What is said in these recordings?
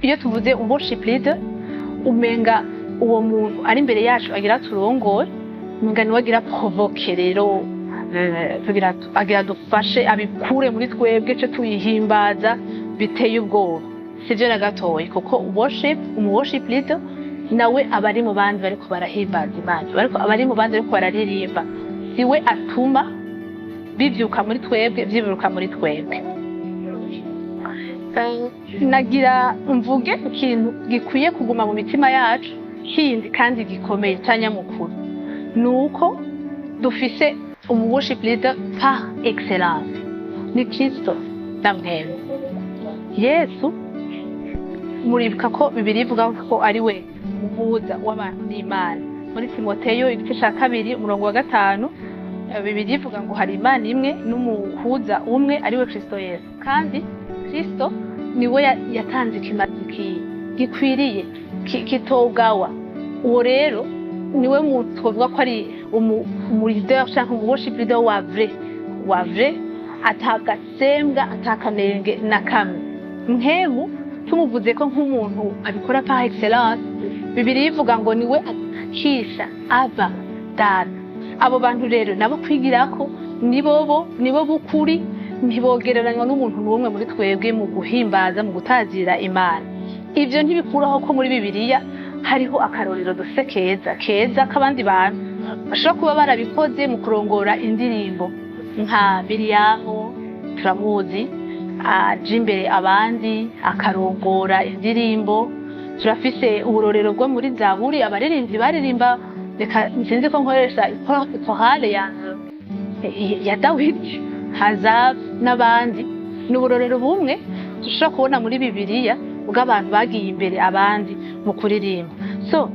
Iyo tuvuze worship leader, umenga uwo muntu ari imbere yacu agira turongore, umenga niwe agira provoque rero, tugira agira dufashe abikure muri twebwe ce tuyihimbaza biteye ubwoba. Sivyo na gatoyi, kuko worship, umu worship leader nawe aba ari mu bandi bariko barahimbaza Imana, bariko aba ari mu bandi bariko bararirimba. Siwe atuma bivyuka muri twebwe, vyiburuka muri twebwe. Nagira mvuge ikintu gikwiye kuguma mu mitima yacu kindi kandi gikomeye ca nyamukuru, ni uko dufise umu worship leader par excellence, ni Kristo na Mpwemu Yesu. Muribuka ko Bibiliya ivuga ko ari we muhuza w'abantu n'Imana. Muri Timoteyo igice ca 2 umurongo wa 5, Bibiliya ivuga ngo hari Imana imwe n'umuhuza umwe, ari we Kristo Yesu, kandi Kristo niwe yatanze ikimazi gikwiriye kitogawa. Uwo rero niwe muntu twovuga ko ari umu leader canke umu worship leader wa vrai, wa vrai, atagasembwa, atakanenge na kamwe. Mpwemu tumuvuze ko nk'umuntu abikora par excellence, Bibiliya ivuga ngo niwe akisha aba Data. Abo bantu rero nabo kwigirako, nibobo nibo b'ukuri, ntibogereranywa n'umuntu n'umwe muri twebwe mu guhimbaza, mu gutazira Imana. Ivyo ntibikuraho ko muri Bibiliya hariho akarorero dufise keza keza k'abandi bantu bashobora kuba barabikoze mu kurongora indirimbo, nka Miriyamu turamuzi, aja imbere abandi akarongora indirimbo. Turafise uburorero bwo muri Zaburi, abaririmbyi baririmba. Reka sinzi ko nkoresha chorale ya Dawidi, Asafu n'abandi. Ni uburorero bumwe dushobora kubona muri Bibiliya bw'abantu bagiye imbere abandi mu kuririmba. So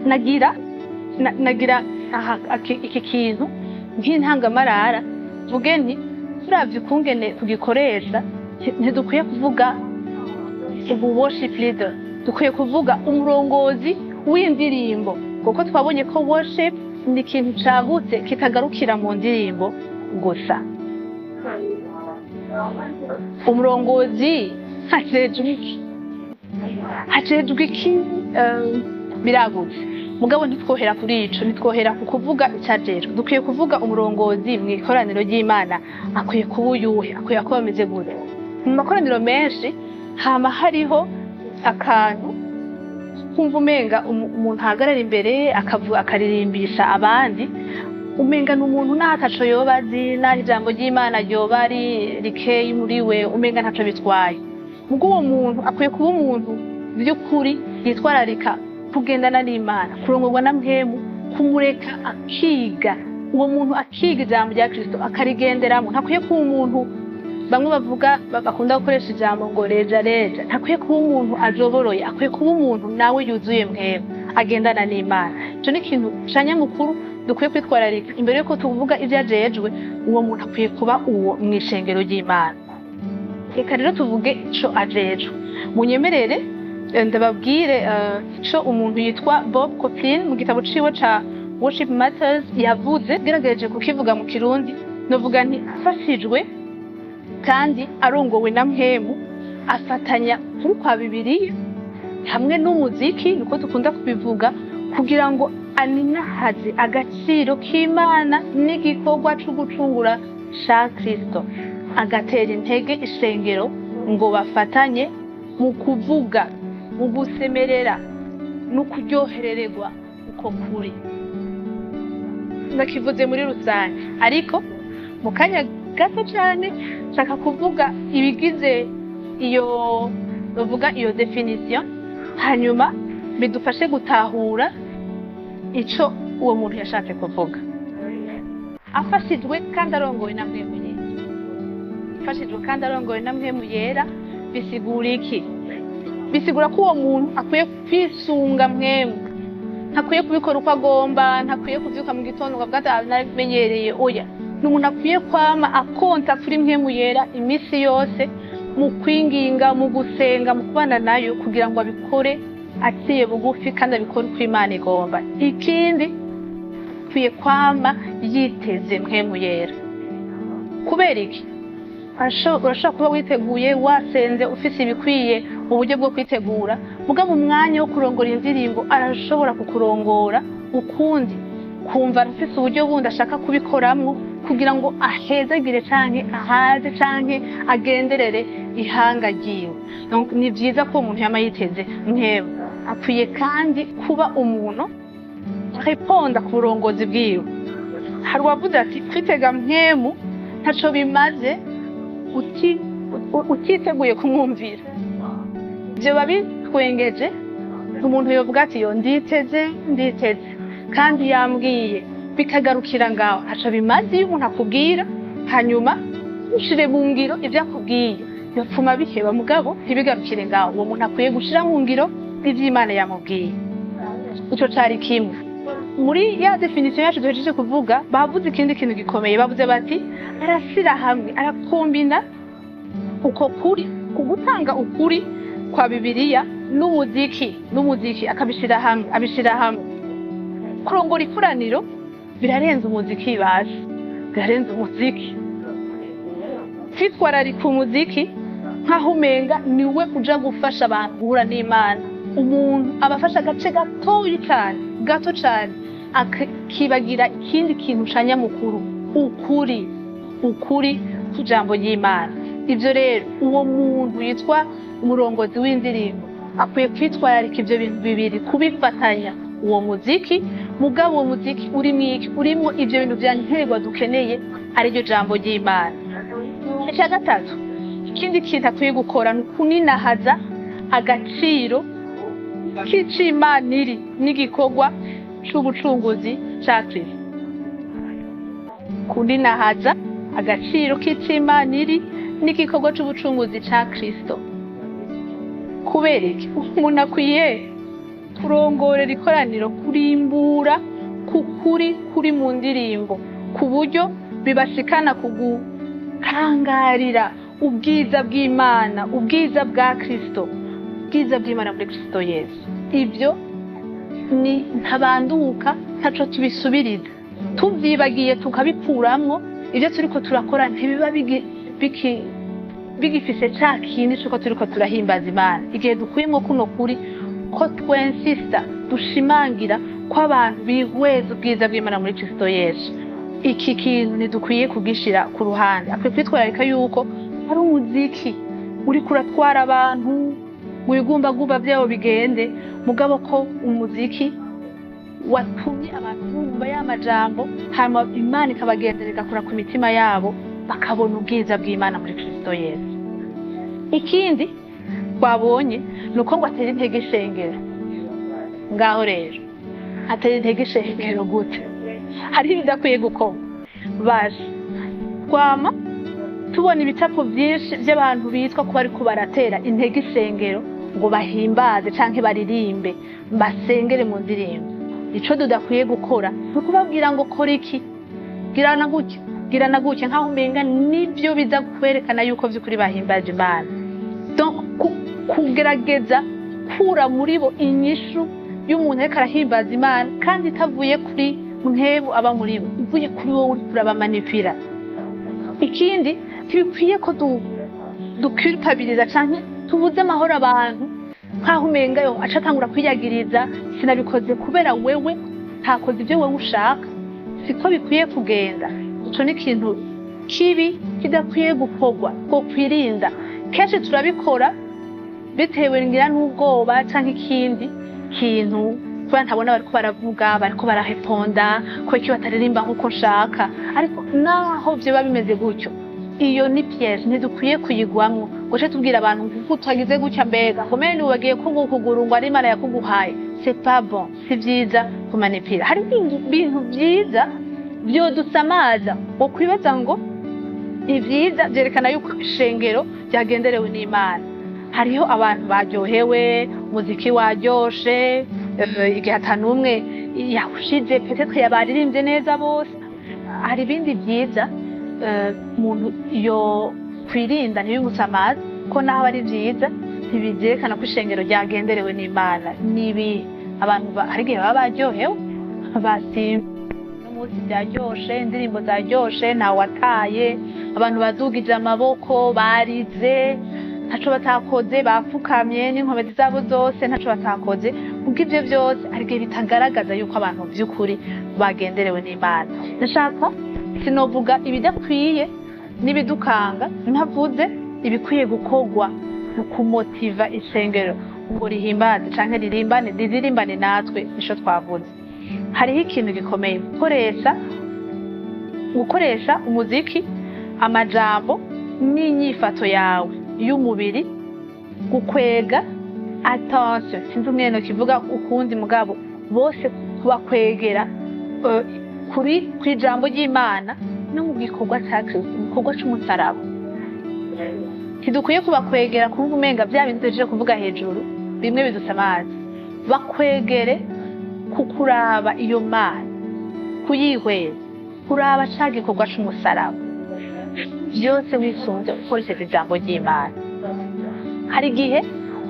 nagira aha iki kintu nk'intangamarara, mvuge nti turavye ukungene tugikoresha, ntidukwiye kuvuga ubu worship leader, dukwiye kuvuga umurongozi w'indirimbo, kuko twabonye ko worship ni ikintu cagutse kitagarukira mu ndirimbo gusa. Umurongozi ajejwe iki? Ajejwe iki? Biragutse, mugabo ntitwohera kuri ico, ntitwohera ku kuvuga icajejwe. Dukwiye kuvuga umurongozi mu ikoraniro ry'Imana akwiye kuba uyuhe, akwiye kuba ameze gute? Mu makoraniro menshi hama hariho akantu kumva umenga umuntu ahagarara imbere akavuga, akaririmbisha abandi, umenga ni umuntu naho ataco yoba azi, naho ijambo ry'Imana ryoba ari rikeyi muri we, umenga ntaco bitwaye. Mugo uwo muntu akwiye kuba umuntu vy'ukuri yitwararika kugendana n'Imana, kurongorwa na Mpwemu, kumureka akiga, uwo muntu akiga ijambo rya Kristo akarigenderamo. Ntakwiye kuba umuntu bamwe bavuga, bakunda gukoresha ijambo ngo reja reja. Ntakwiye kuba umuntu ajoboroye, akwiye kuba umuntu nawe yuzuye Mpwemu, agendana n'Imana. Ico ni ikintu ca nyamukuru dukwiye kwitwararika imbere yuko tuvuga ivyo ajejwe. Uwo muntu akwiye kuba uwo mw'ishengero ry'Imana. Reka rero tuvuge ico ajejwe. Munyemerere ndababwire ico umuntu yitwa Bob Kauflin mu gitabo ciwe ca Worship Matters yavuze. Gerageje kukivuga mu Kirundi, novuga nti afashijwe kandi arongowe na Mpwemu, afatanya kuri kwa Bibiliya hamwe n'umuziki, niko dukunda kubivuga, kugira ngo aninahaze agaciro k'Imana n'igikorwa co gucungura ca Kristo, agatera intege ishengero ngo bafatanye mu kuvuga, mu gusemerera no kuryoherererwa uko kuri. Ndakivuze muri rusange, ariko mu kanya gato cyane nshaka kuvuga ibigize iyo bavuga iyo définition, hanyuma bidufashe gutahura ico uwo muntu yashatse kuvuga. Afashijwe kandi arongowe na Mpwemu Yera. Afashijwe kandi arongowe na Mpwemu Yera bisigura iki? Bisigura ko uwo muntu akwiye kwisunga Mpwemu, ntakwiye kubikora uko agomba, ntakwiye kuvyuka mu gitondo ngo avuge ati: "Ah, narabimenyereye." Oya, ni umuntu akwiye kwama akonta kuri Mpwemu Yera iminsi yose, mu kwinginga, mu gusenga, mu kubana nayo, kugira ngo abikore aciye bugufi kandi abikore uko Imana igomba. Ikindi, akwiye kwama yiteze Mpwemu Yera. Kubera iki? Urashobora kuba witeguye, wasenze, ufise ibikwiye. Uburyo bwo kwitegura, mugabo umwanya wo kurongora indirimbo arashobora kukurongora ukundi, kumva arafise uburyo bundi ashaka kubikoramwo kugira ngo ahezagire canke ahaze canke agenderere ihanga ryiwe. Donc ni vyiza ko umuntu yama yiteze Mpwemu. Akwiye kandi kuba umuntu reponda ku burongozi bwiwe. Hari uwavuze ati: "Kwitega Mpwemu ntaco bimaze utiteguye kumwumvira." Vyoba bitwengeje umuntu yovuga ati: "Yo, nditeze, nditeze kandi yambwiye," bikagarukira ngaho. Ntaco bimaze iyo umuntu akubwira hanyuma ushire mu ngiro ivyo akubwiye, yopfuma biheba, mugabo ntibigarukire ngaho. Uwo muntu akwiye gushira mu ngiro ivyo Imana yamubwiye. Ico cari kimwe muri ya définition yacu duhejeje kuvuga. Bavuze ikindi kintu gikomeye, bavuze bati arashyira hamwe, arakombina uko kuri, kugutanga ukuri kwa Bibiliya n'umuziki, akabishira hamwe, abishira hamwe. Kurongora ikoraniro birarenze umuziki, bazi birarenze umuziki. Kwitwararika umuziki nk'aho umenga niwe uja gufasha abantu guhura n'Imana, umuntu aba afashe agace gatoyi cane, gato cane, akibagira ikindi kintu ca nyamukuru, ukuri kw'ijambo ry'Imana. Ivyo rero, uwo muntu yitwa umurongozi w'indirimbo akwiye kwitwararika ivyo bintu bibiri, kubifatanya, uwo muziki, mugabo uwo muziki urimwo iki? Urimwo ivyo bintu vya nkenerwa dukeneye, ariryo jambo ry'Imana. Icya gatatu, ikindi kintu akwiye gukora, ni ukuninahaza agaciro k'icimana iri n'igikorwa c'ubucunguzi ca Kristo. Kuninahaza agaciro k'icimana iri n'igikorwa c'ubucunguzi ca Kristo. Kubera iki? Umuntu akwiye kurongorera ikoraniro kurimbura ku kuri kuri mu ndirimbo, ku buryo bibashikana ku gutangarira ubwiza bw'Imana, ubwiza bwa Kristo, ubwiza bw'Imana muri Kristo Yesu. Ibyo ni ntabanduka, ntaco tubisubiriza. Tuvyibagiye, tukabikuramwo, ibyo turiko turakora ntibiba bigifise ca kindi c'uko turiko turahimbaza Imana. Igihe dukuyemwo kuno kuri, ko twensista, dushimangira ko abantu bihweza ubwiza bw'Imana muri Kristo Yesu, iki kintu ntidukwiye kugishira ku ruhande. Akwiye kwitwararika yuko ari umuziki uriko uratwara abantu mu bigumbagumba vyabo bigende, mugabo ko umuziki watumye abantu bumva ya majambo, hanyuma Imana ikabagendera, igakora ku mitima yabo, bakabona ubwiza bw'Imana muri Kristo Yesu. Ikindi twabonye ni uko ngo atera intege ishengero. Ngaho rero, atera intege ishengero gute? Hariho ibidakwiye gukorwa. Baje twama tubona ibicapo byinshi by'abantu bitwa ko bariko baratera intege ishengero ngo bahimbaze canke baririmbe, basengere mu ndirimbo. Ico tudakwiye gukora ni ukubabwira ngo kora iki, girana gutya, girana gutya, nkaho umenga nivyo biza kwerekana yuko vy'ukuri bahimbaje Imana. Donc kugerageza kura muri bo inyishu y'umuntu ariko arahimbaza Imana, kandi itavuye kuri Mpwemu aba muri bo, ivuye kuri wowe uriko urabamanipira. Ikindi, ntibikwiye ko duculpabiliza canke tubuze amahoro abantu, nkaho umenga yo aca atangura kwiyagiriza: "Sinabikoze kubera wewe, ntakoze ibyo wewe ushaka." Siko bikwiye kugenda. Ico ni ikintu kibi kidakwiye gukorwa, two kwirinda. Kenshi turabikora bitewe ngira n'ubwoba canke ikindi kintu, kubera ntabona bariko baravuga, bariko barareponda, kubera iki bataririmba nkuko nshaka. Ariko naho vyoba bimeze gutyo, iyo ni piège, ntidukwiye kuyigwamwo ngo ce tubwira abantu kuko twagize gutya, mbega ngo mene bagiye kugukuguru ngo ari Imana yakuguhaye. C'est pas bon, si vyiza kumanipira. Hari ibintu vyiza vyodusamaza, wo kwibaza ngo ivyiza vyerekana yuko ishengero ryagenderewe n'Imana. Hariho abantu baryohewe, umuziki waryoshe, igihe atanumwe yawushize, peut-être yabaririmbye neza bose. Hari ibindi vyiza umuntu yo kwirinda ntibimusamaze, ko naho ari vyiza ntibivyerekana ko ishengero ryagenderewe n'Imana. Nibi abantu hari igihe baba baryohewe, basimba umunsi, byaryoshe, indirimbo zaryoshe, ntawataye, abantu badugije amaboko, barize. Ntaco batakoze, bapfukamye n'inkomezi zabo zose, ntaco batakoze. Ubwo ivyo vyose hari igihe bitagaragaza yuko abantu vy'ukuri bagenderewe n'Imana. Ndashaka, sinovuga ibidakwiye n'ibidukanga ntavuze ibikwiye gukorwa mu kumotiva ishengero ngo rihimbaze canke ririmbane, riririmbane natwe. Nico twavuze. Hariho ikintu gikomeye: gukoresha umuziki, amajambo n'inyifato yawe y'umubiri gukwega attention. Sinzi umwene kivuga ukundi, mugabo bose kubakwegera kuri kw'ijambo ry'Imana no mu gikorwa ca Kristo, mu gikorwa c'umusaraba. Ntidukwiye kubakwegera kumva umenga vya bintu duhejeje kuvuga hejuru bimwe bidusamaza. Bakwegere kukuraba iyo Mana, kuyihweza, kuraba ca gikorwa c'umusaraba, byose wisunze ukoresheje ijambo ry'Imana. Hari igihe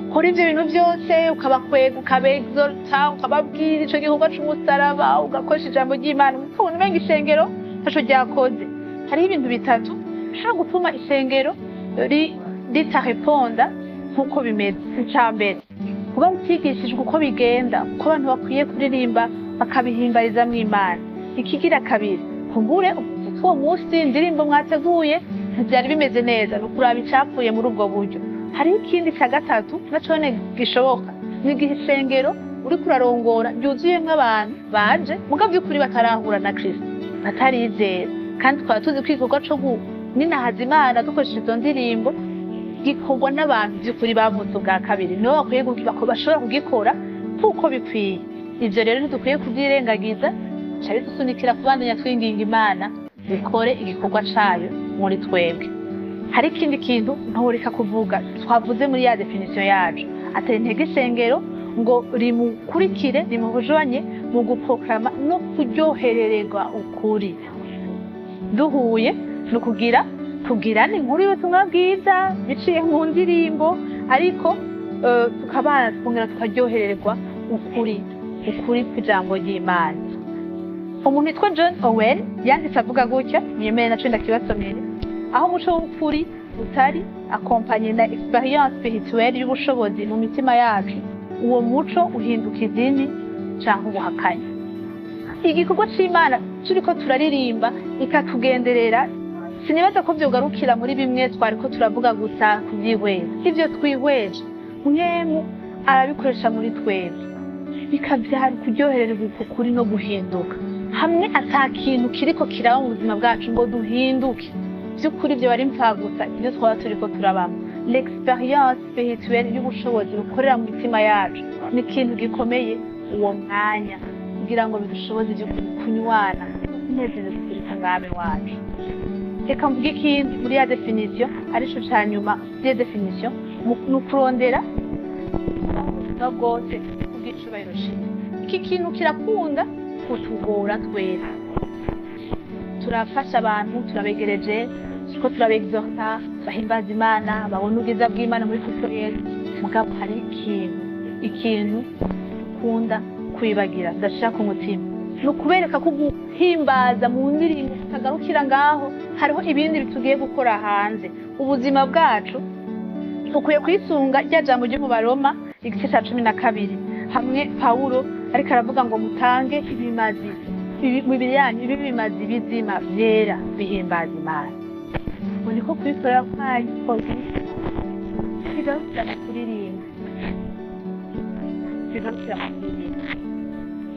ukora ivyo bintu byose, ukabakwega, ukabexorta, ukababwira ico gikorwa c'umusaraba, ugakoresha ijambo ry'Imana, ukabona umenga ishengero ntaco ryakoze. Hariho ibintu bitatu bishobora gutuma ishengero ritareponda nk'uko bimeze. Ica mbere, kuba ritigishijwe uko bigenda, uko abantu bakwiye kuririmba bakabihimbarizamwo Imana. Ikigira kabiri, kumbure uwo munsi indirimbo mwateguye ntivyari bimeze neza, ni ukuraba icapfuye muri ubwo buryo. Hariho ikindi ca gatatu nacone gishoboka: ni igihe ishengero uriko urarongora ryuzuyemwo abantu baje muga vy'ukuri batarahura na Kristo, batarizera. Kandi tukaba tuzi ko igikorwa co kuninahaza Imana dukoresheje izo ndirimbo gikorwa n'abantu vy'ukuri bavutse ubwa kabiri, nibo bakwiye bashobora kugikora kuko bikwiye. Ivyo rero ntidukwiye kuvyirengagiza, ca bidusunikira kubandanya twinginga Imana bikore igikorwa cayo muri twebwe. Hari ikindi kintu ntoreka kuvuga twavuze muri ya définition yacu: atera intege ishengero ngo rimukurikire, rimubujanye mu guproklama no kuryoherererwa ukuri. Duhuye ni ukugira tubwirane inkuru y'ubutumwa bwiza biciye mu ndirimbo, ariko tukabana, tukongera tukaryohererwa ukuri kw'ijambo ry'Imana. Umuntu witwa John Owen yanditse avuga gutya, mwemere naco ndakibasomere: "Aho umuco w'ukuri utari accompagné na expérience spirituelle y'ubushobozi mu mitima yacu, uwo muco uhinduka idini canke ubuhakanyi." Igikorwa c'Imana turiko turaririmba ikatugenderera, sinibaza ko vyogarukira muri bimwe twariko turavuga gusa kuvyihweza. Ivyo twihweje, Mpwemu arabikoresha muri twebwe, bikavyara kuryohererwa uko kuri no guhinduka. Hamwe ata kintu kiriko kiraba mu buzima bwacu ngo duhinduke vy'ukuri, ivyo bari mpfagusa ivyo twaba turiko turabamo. L'expérience spirituelle y'ubushobozi bukorera mu mitima yacu ni ikintu gikomeye uwo mwanya, kugira ngo bidushoboze ivy'ukuri kunywana, kunezereza Kristo Mwami wacu. Reka mvuge ikindi muri ya définition, arico ca nyuma. Ya définition ni ukurondera ubuzima bwose kubw'icubahiro ciwe. Iki kintu kirakunda kutugora twese. Turafasha abantu, turabegereje, turiko turabexorta bahimbaza Imana, babona ubwiza bw'Imana muri Kristo Yesu. Mugabo hari ikintu dukunda kwibagira, tudashira ku mutima: ni ukubereka ko guhimbaza mu ndirimbo kutagarukira ngaho. Hariho ibindi tugiye gukora hanze. Ubuzima bwacu ukwiye kwisunga rya jambo ryo mu Baroma igice ca 12, hamwe Pawulo ariko aravuga ngo mutange ibimazi mibiri yanyu, ibi bimazi bizima, vyera, bihimbaza Imana, ngo niko kubikorera kwanyu bigarukira mu kuririmba. Bigarukira mu kuririmba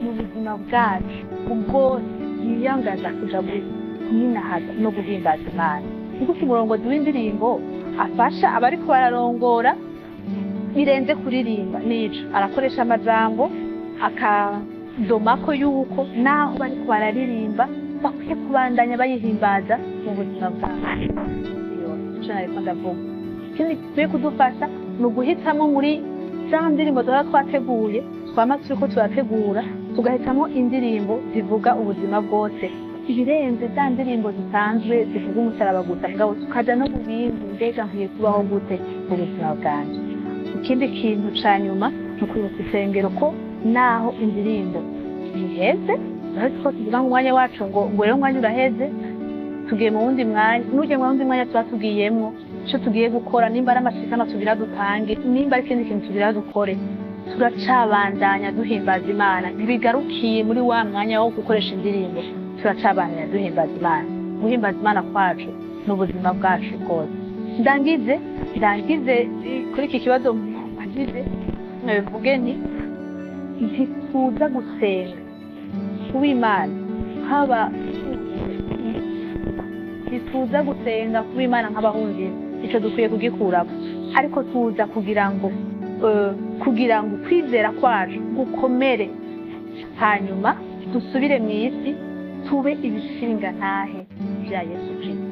mu buzima bwacu bwose yiyangaza kuja kumwinahaza no guhimbaza Imana. Niko umurongozi w'indirimbo afasha abariko bararongora birenze kuririmba. Nico arakoresha amajambo akadomako yuko naho bariko bararirimba bakwiye kubandanya bayihimbaza mu buzima bwabo. Ico nariko ndavuga, ikindi gikwiye kudufasha, ni uguhitamwo muri za ndirimbo tuba twateguye, twama turiko turategura, tugahitamo indirimbo zivuga ubuzima bwose, ibirenze za ndirimbo zisanzwe zivuga umusaraba gusa, mugabo tukaja no mu bindi: mbega nkwiye kubaho gute mu buzima bwanje? Ikindi kintu ca nyuma ni ukwibuka isengero ko naho indirimbo ziheze, uretse ko tuvuga ngo umwanya wacu ngo rero umwanya uraheze, tugiye mu wundi mwanya, n'ugiye mu wundi mwanya tuba tugiyemwo. Icyo tugiye gukora, nimba ari amashikano tugira dutange, nimba ari ikindi kintu tugira dukore, turacabandanya duhimbaza Imana. Ntibigarukiye muri wa mwanya wo gukoresha indirimbo. Turacabandanya duhimbaza Imana. Guhimbaza Imana kwacu n'ubuzima bwacu bwose. Ndangize kuri iki kibazo mbajije, mvuge nti ntituza gusenga kuw'Imana haba, ntituza gusenga kuw'Imana nk'abahungiza. Icyo dukwiye kugikuramo, ariko tuza kugira ngo kwizera kwacu gukomere, hanyuma dusubire mu isi tube ibishingantahe bya Yesu Kristo.